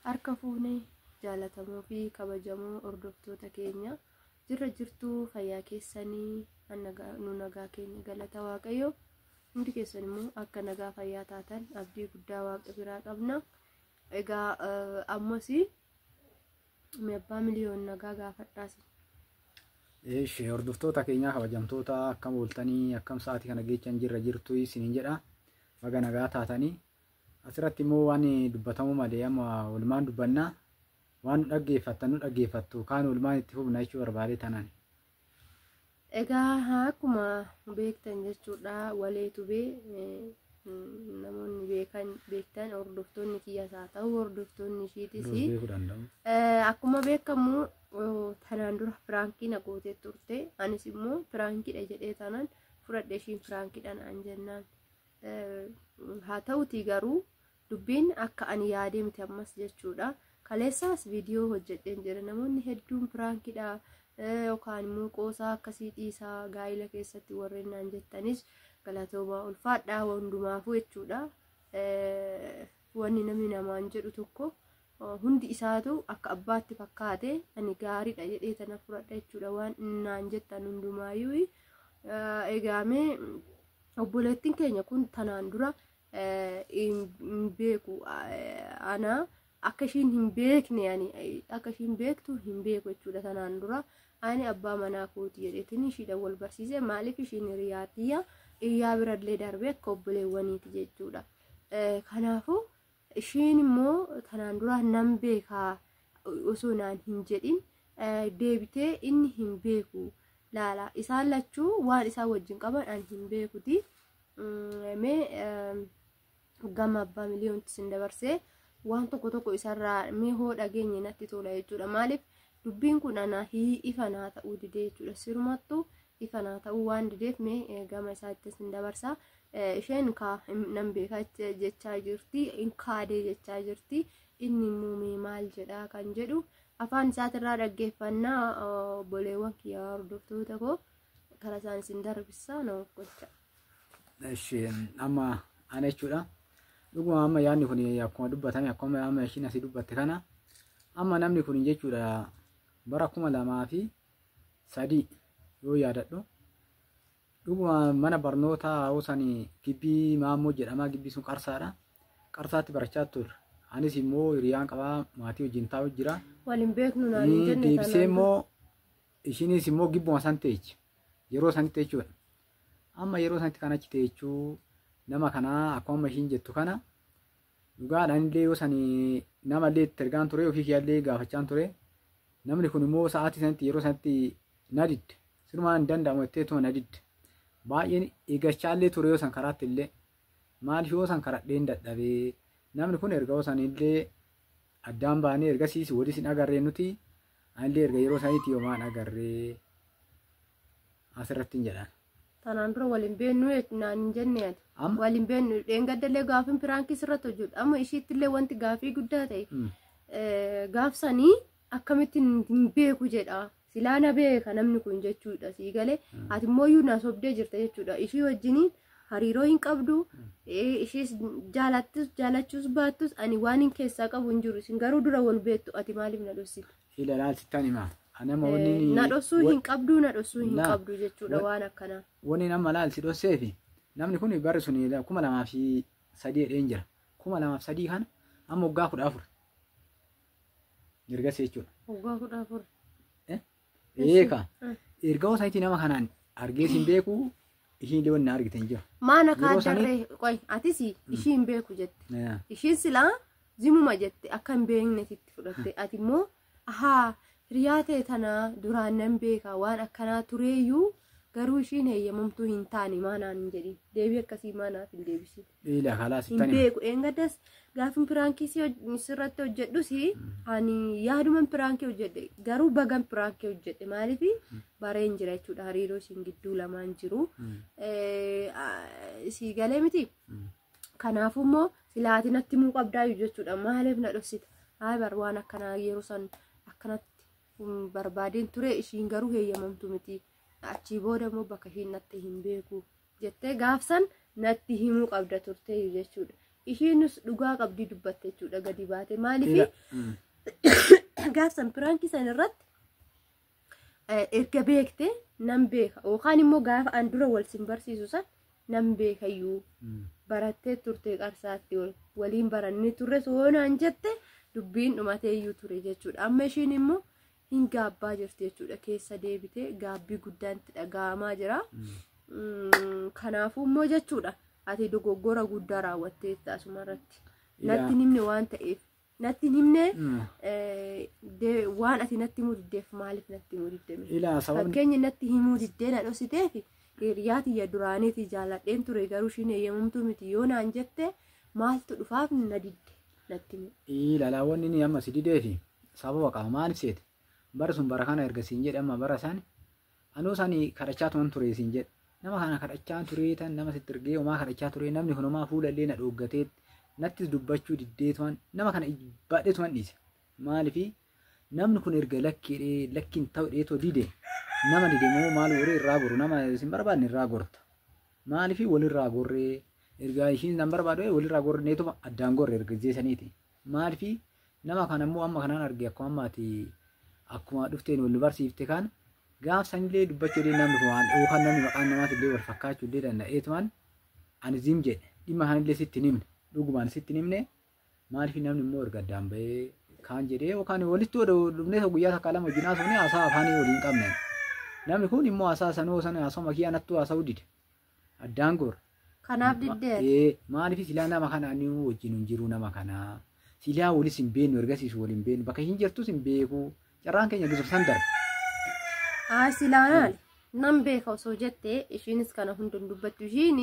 Harka fuune jaalatamoo fi kabajamoo hordoftoota keenya jirra jirtuu fayyaa keessanii nu nagaa keenya galata Waaqayyo. Hundi keessan immoo akka nagaa fayyaa taatan abdii guddaa Waaqa biraa qabna. Egaa ammas mee abbaa miliyoon nagaa gaafadhaas. Eeshi hordoftoota keenyaa kabajamtoota akkam ooltanii akkam sa'aatii kana geechan jirra jirtu isiniin jedha. Baga nagaa taatanii. Asirratti immoo waan dubbatamu malee amma walumaan dubbannaa. Waan nu dhaggeeffattan nu dhaggeeffattu kaan walumaan itti fufna jechuu barbaadee tanaan. Egaa akkuma beektan jechuudha walee tubee namoonni beekan beektan hordoftoonni kiyyaas haa ta'u hordoftoonni ishiitis Beekuu danda'u. Akkuma beekamu tanaan dura piraankii na gootee turte anis immoo piraankiidha jedhee tanaan fudhadhe ishiin piraankiidha naan jennaan. Haa ta'utii garuu dubbiin akka ani yaadee miti ammas jechuudha. Kaleessaas viidiyoo hojjedheen jira namoonni hedduun piraankiidha yookaan immoo qoosaa akkasii dhiisaa gaa'ila keessatti warreen naan jettanis galatoomaa ulfaadhaa hundumaafuu jechuudha. Wanni namni namaan jedhu tokko hundi isaatu akka abbaatti fakkaate ani gaariidha jedhee tana fudhadha jechuudha waan naan jettan hundumaayyuu. Egaamee obboleettiin keenya kun tanaan dura hin beeku ana akka ishiin hin beekne ani akka ishiin beektu hin beeku jechuudha tanaan dura ani abbaa manaa kooti jedheetiin ishiidha wal barsiise maaliif ishiin hiriyaa tiyya hiriyaa birallee darbee akka obboleewwaniiti jechuudha. Kanaafuu ishiin immoo tanaan dura nan beekaa osoo naan hin jedhin deebitee inni hin beeku laala isaan lachuu waan isaan wajjin qaban ani hin beekuti. Mee gama abbaa miliyoonti sin dabarsee waan tokko tokko isarraa mee hoo dhageenye natti tola jechuudha. Maaliif dubbiin kun ana ifa naa ta'uu didee jechuudha. Sirumattuu ifa naa ta'uu waan dideef mee gama isaatti sin dabarsa. Isheen kaa nan beeka jechaa jirti, hin kaadee jechaa jirti. Inni immoo mee maal jedhaa kan jedhu afaan isaatirraa dhaggeeffannaa obboleewwan kiyyaa hordoftoota koo karaa isaan isin darbisaa na gocha. Eshi amma ana jechuudha. Dhuguma amma yaadni kun akkuma dubbatame akkuma amma ishiin asii dubbatte kana amma namni kun jechuudha bara 2003 yoo yaadadhu dhuguma mana barnootaa hawusan gibbii maammoo jedhama gibbii sun qarsaadha. Qarsaatti barachaa turre. Anis immoo hiriyaan qabaa maatii wajjin taa'u jira. Waliin beeknu naan hin jenne Deebisee immoo ishiinis immoo gibbuma san teechi. Yeroo sanitti jechuudha. Amma yeroo sanitti kan achi teechuu nama kanaa akkuma amma ishiin jettu kana dhugaadhaan illee yoo sani nama illee itti ergaan ture ofii kiyyaallee gaafachaan ture. Namni kun immoo sa'aatii sanitti yeroo sanitti na didde. Sirumaan hin danda'amu jetteetuma na didde. Baay'een eeggachaallee ture yoo san karaatti illee. Maaliif yoo san karadheen dadhabee namni kun erga yoo san illee addaan baanee ergasiis walis hin agarree nuti anillee erga yeroo sanitti yoomaan agarree asirratti hin jedhan. Tanaan dura waliin beeknu naan hin jenne ati. Waliin beeknu dheengaddallee gaafin piraankii sirratti hojjedhu amma ishiittillee wanti gaafii guddaa ta'e gaafsanii akkamittiin hin beeku jedha. Silaa na beeka namni kun jechuudha sii galee ati immoo iyyuu na sobdee jirta jechuudha. Ishii wajjiniin hariiroo hin qabdu ishiis jaalattus jaalachuus baattus ani waan hin keessaa qabu hin jiru isin garuu dura wal beektu ati maaliif na dhossite? Ila laal sittan hima. Ana amma wanni Na dhossuu hin qabdu na dhossuu hin qabdu jechuudha waan akkanaa. Wanni nama laal si dhosseefi namni kun barri sun 2003 jedheen jira. 2003 kana amma waggaa 14 ergasii jechuudha. Waggaa 14. Eeka. Erga osoo nama kanaan argees hin beeku ishiin illee wanni argite hin jiru. Maana kaaddarree qoy atis ishii hin beeku jette. Ishiin silaa zimuma jette akka hin beeknetti fudhatte ati immoo ahaa hiriyaa ta'e tana duraan nan beeka waan akkanaa tureeyyuu garuu ishiin heeyyamamtuu hin taane maanaan hin jedhin deebii akkasii maanaaf hin deebisin. Ila kalaas Hin beeku eengaddas gaafin piraankii sirratti hojjedhus ani yaaduman piraankii hojjedhe garuu bagan piraankii hojjedhe maaliif bareen jira jechuudha hariiroo isin gidduu lamaan jiru. Sii galee miti. Kanaafuu immoo silaati natti himuu qabdaayyuu jechuudha maaliif na dhoksita haa bar waan akkanaa yeroo san akkanatti barbaadeen ture ishiin garuu heeyyamamtu miti. Achii booda immoo bakka ishiin natti hin beeku jettee gaafsan natti himuu qabda turte jechuudha. Ishiinis dhugaa qabdii dubbatte jechuudha gadi baate. Maaliif gaafsan piraankii san irratti erga beekte nan beeka yookaan immoo gaafa an dura wal sin barsiisu san nan beekayyuu barattee turte qarsaatti waliin barannee turre soonaan jette dubbiin dhumateeyyuu ture jechuudha. Amma ishiin immoo hin gaabbaa jirti jechuudha keessa deebitee gaabbii guddaan itti dhaga'amaa jira. Kanaafuu immoo jechuudha ati dogoggora guddaa raawwattee asumarratti. Natti himne waan ta'eef natti himne waan ati natti himuu diddeef maaliif natti himuu didde? Fakkeenyi natti himuu diddee na dhositeef hiriyaa tiyya duraaniiti jaalladheen ture garuu ishiin eeyyamamtuu miti yoo naan jette maaltu dhufaaf na didde natti himu. Ilaalaa wanni inni amma si dideefi sababa qaba maaliif seete bara sun bara kana erga siin jedhe amma bara san anuu sani kadhachaa turan ture siin jedhe nama kana kadhachaa ture tan nama sitti ergee homaa kadhachaa ture namni kun homaa fuula illee na dhooggatee nattis dubbachuu diddee turan nama kana baadhee turan dhiise maaliifi namni kun erga lakkiidhee lakkiin ta'u dheetoo dide nama dide moo maal warri irraa goru nama isin barbaadne irraa gorta maaliifi walirraa gorree erga ishiin nan barbaadu walirraa gorre neetuma addaan gorre erga jeesaniiti maaliifi nama kana immoo amma kanaan arge akkuma ammaati akkuma dhufteen wal barsiifte kan gaaf sanillee dubbachuu illee namni kun waan yookaan namni maqaan namaas illee wal fakkaachuu illee danda'eetumaan ani zim jedhe dhimma kanillee sitti hin himne dhugumaan sitti hin himne maaliif namni immoo erga addaan bahee kaan jedhee yookaan walitti dhufnee guyyaa takka lama wajjin haasofne haasaa afaanii waliin qabne namni kun immoo haasaa sanoo sana haasoo kiyyaa nattuu haasa'uu dide addaan goora. Kanaaf diddee. Maaliif silaa nama kana ani wajjin hin jiru nama kana silaa walis hin beeknu ergasiis wal hin beeknu bakka hin jirtus hin beeku carraan keenya gisuuf san darbe. Silaan nan beeka osoo jettee ishiinis kana hunda hin dubbattu ishiin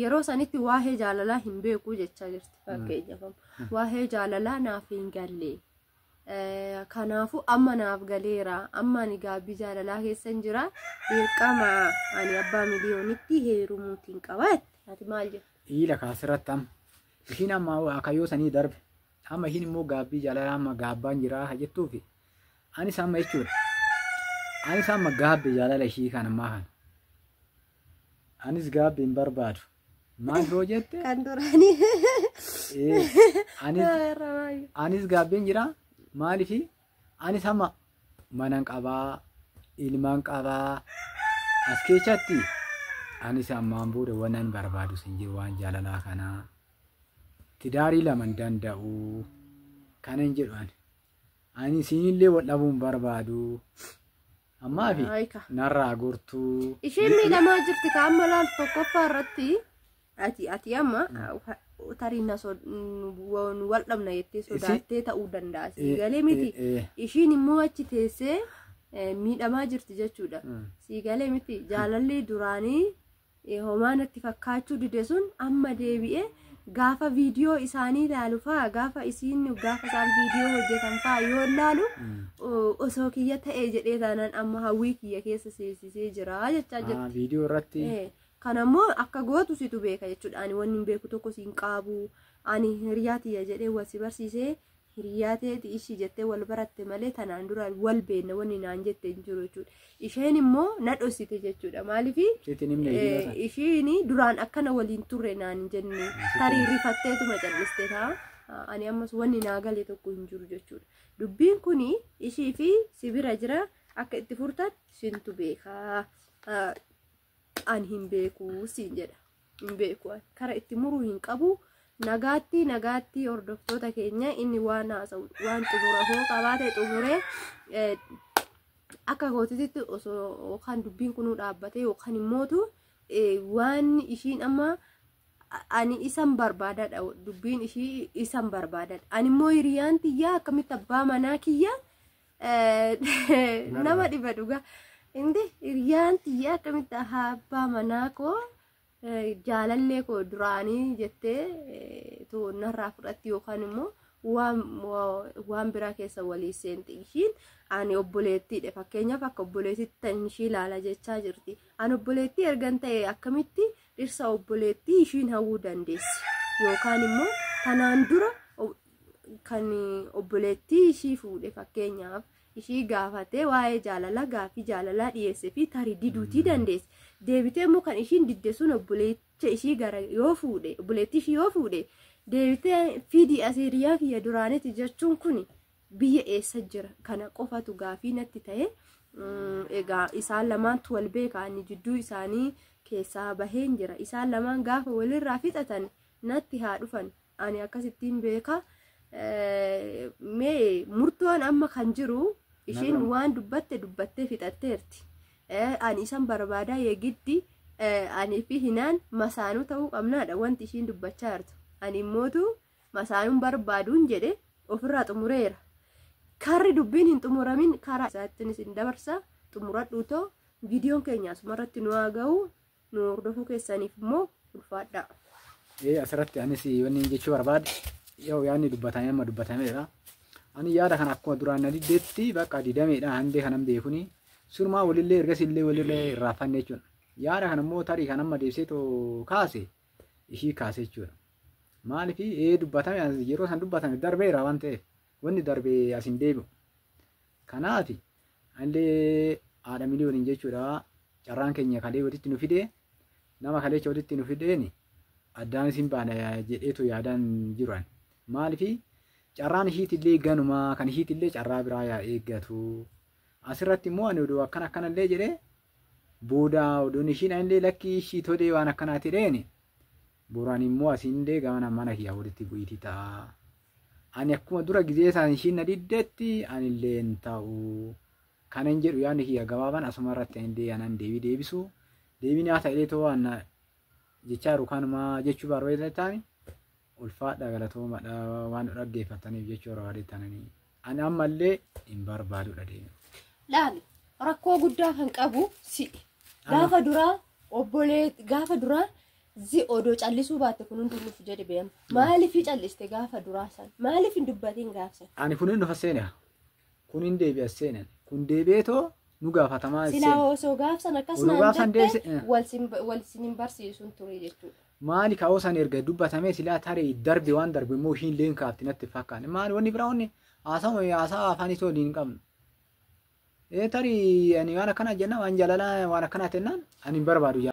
yeroo sanitti waa'ee jaalalaa hin beeku jechaa jirti fakkeenyaaf waa'ee jaalalaa naaf hin galle kanaafuu amma naaf galeera amma ani gaabbii jaalalaa keessa hin jira dirqama ani abbaa miliyoonitti heerumuutiin qaba ati maal jettu? Iila kaasirratti amma ishiin amma akayyoo sanii darbe amma ishiin immoo gaabbii jaalalaa amma gaabbaan jira jettuufi anis amma jechuudha. Anis amma gaabbe jaalala ishii kan ammaa kana. Anis gaabbe hin barbaadu. Maal yoo jette? Kan duraanii. Anis gaabbeen jira. Maaliif anis amma manan qabaa, ilmaan qabaa. As keessatti anis ammaan booda waan barbaadu sin jiru waan jaalalaa kanaa. Tidaarii lama hin danda'u. Kanan jedhu ani. Ani siinillee wal dhabuu hin barbaadu. Ammaa fi narraa gortuu. Isheen miidhamaa jirti ka amma laal tokkoffaa irratti ati amma tarii na wal dhabna jettee sodaattee ta'uu danda'a. Siigalee miti. Ishiin immoo achi teessee miidhamaa jirti jechuudha. Siigalee miti jaalalli duraanii homaa natti fakkaachuu dide sun amma deebi'ee gaafa viidiyoo isaanii ilaalu fa'aa gaafa isiin gaafa isaan viidiyoo hojjetan fa'aa yoo ilaalu osoo kiyya ta'ee jedhee taanaan amma hawwii kiyya keessa seensisee jira jechaa jirti. Viidiyoo irratti. Kanammoo akka gootu situ beeka jechuudha. Ani wanni hin beeku tokko siin qabu. Ani hiriyaa tiyya jedhee wal si barsiisee hiriyaa teeti ishii jettee wal baratte malee tanaan dura wal beekna wanni naan jette hin jiru jechuudha. Isheen immoo na dhoksite jechuudha. Maaliif ishiin duraan akkana waliin turre naan hin jenne tarii rifatteetuma calliste ta'a. Ani ammas wanni naa gale tokko hin jiru jechuudha. Dubbiin kuni ishii fi sibira jira akka itti furtan sintu beekaa. Ani hin beeku siin jedha. Hin beeku kara itti muruu hin qabu. Nagaatti nagaatti hordoftoota keenya inni waan haasa'u waan xumura hoo qabaate xumuree akka gootitti osoo yookaan dubbiin kunuu dhaabbate yookaan immootu waan ishiin amma ani isan barbaadadha dubbiin ishii isan barbaadadha ani immoo hiriyaan tiyyaa akkamitti abbaa manaa kiyya nama dhiba dhugaa indi hiriyaan tiyyaa akkamitti abbaa manaa koo jaalallee koo duraanii jettee narraa fudhatti yookaan immoo waan biraa keessa walii seenti ishiin ani obboleettiidha fakkeenyaaf akka obboleettiitti ishii ilaala jechaa jirti ani obboleettii ergan ta'e akkamitti dhirsa obboleettii ishiin hawwuu dandeessi yookaan immoo kanaan dura kan obboleettii ishii fuudhe fakkeenyaaf ishii gaafatee waa'ee jaalalaa gaaffii jaalalaa dhiyeessee fi tarii diduutii dandeessi. Deebitee immoo kan ishiin didde sun obboleetticha ishii gara yoo fuudhe obboleettii ishii yoo fuudhe Deebitee fiidii asiriyaa kiyya duraaniiti jechuun kun biyya eessa jira kana qofatu gaafii natti ta'e. Egaa isaan lamaantu wal beeka, ani jidduu isaanii keessaa baheen jira. Isaan lamaan gaafa walirraa fixatan natti haa dhufan, ani akkasittiin beeka. Mee murtoon amma kan jiru ishiin waan dubbatte dubbattee fixatteerti. Ani isan barbaadaa yeegiddi ani fi hinaan masaanuu ta'uu qabnaadha wanti ishiin dubbachaa jirtu. Ani immootu masaanuun barbaaduun jedhe ofirraa xumureera. Karri dubbiin hin xumuramin karaa isaattiin isin dabarsa xumuradhu too viidiyoon keenya asumarratti nu haa ga'u, nu hordofuu keessaniif immoo ulfaadha. Asirratti anis wanni jechuu barbaade yoo yaadni dubbatamee amma dubbatameedha. Ani yaada kana akkuma duraan na diddeetti bakka didameedha handee kanan beekuni surumaa walillee ergasillee walillee irraaffanne jechuudha. Yaada kana immoo tarii kan amma deebisee too kaase ishii kaase jechuudha. Maaliif dubbatame yeroo san dubbatame darbeera waan ta'eef wanni darbee as hin deebi'u. Kanaaf anillee haadha miliyooniin jechuudha carraan keenya kalee walitti nu fidee nama kaleecha walitti nu fideen addaan isin baana jedheetu yaadaan jiru ani. Maaliif carraan ishiitillee ganumaa kan ishiitillee carraa biraa yaa eeggatu. Asirratti immoo ani oduu akkana akkanallee jedhee booda oduun ishiin anillee lakkii ishii tolee waan akkanaati jedheen boraan immoo asiinillee gama mana kiyyaa walitti bu'iitii ta'a. Ani akkuma dura gizee isaan ishiin na diddeetti anillee hin ta'u. Kanan jedhu yaadni kiyya gabaabaan asuma irratti anillee anan deebii deebisu. Deebiin haa ta'ee too waan jechaa jiru kanuma jechuu barbaade ta'ani ulfaadha galatoomadha waan dhaggeeffataniif jechuu barbaade ta'anii. Ani ammallee hin barbaadudha deema. Laali rakkoo guddaa kan qabu si'i. Gaafa duraa obbolee gaafa duraa zi odoo callisuu baatte kun hundi nuuf jedhe beema. Maaliif calliste gaafa duraa san? Maaliif hin dubbatin gaaf san? Ani kun hin dhufa seena. Kun hin deebi'a seenan. Kun deebi'eetoo nu gaafatamaa Silaa osoo gaaf san akkas Odoo naan gaaf san jette deebise, wal sin hin barsiisuun ture jechuudha. Maali kaa'oo san erga dubbatamee silaa tarii darbe waan darbe immoo ishiin illee kaafti natti fakkaate. Maali wanni biraa wanni haasaa afaan isoo waliin hin qabnu. Tarii ani waan akkanaa jenna waan jaalalaa waan akkanaa jennaan ani hin barbaadu.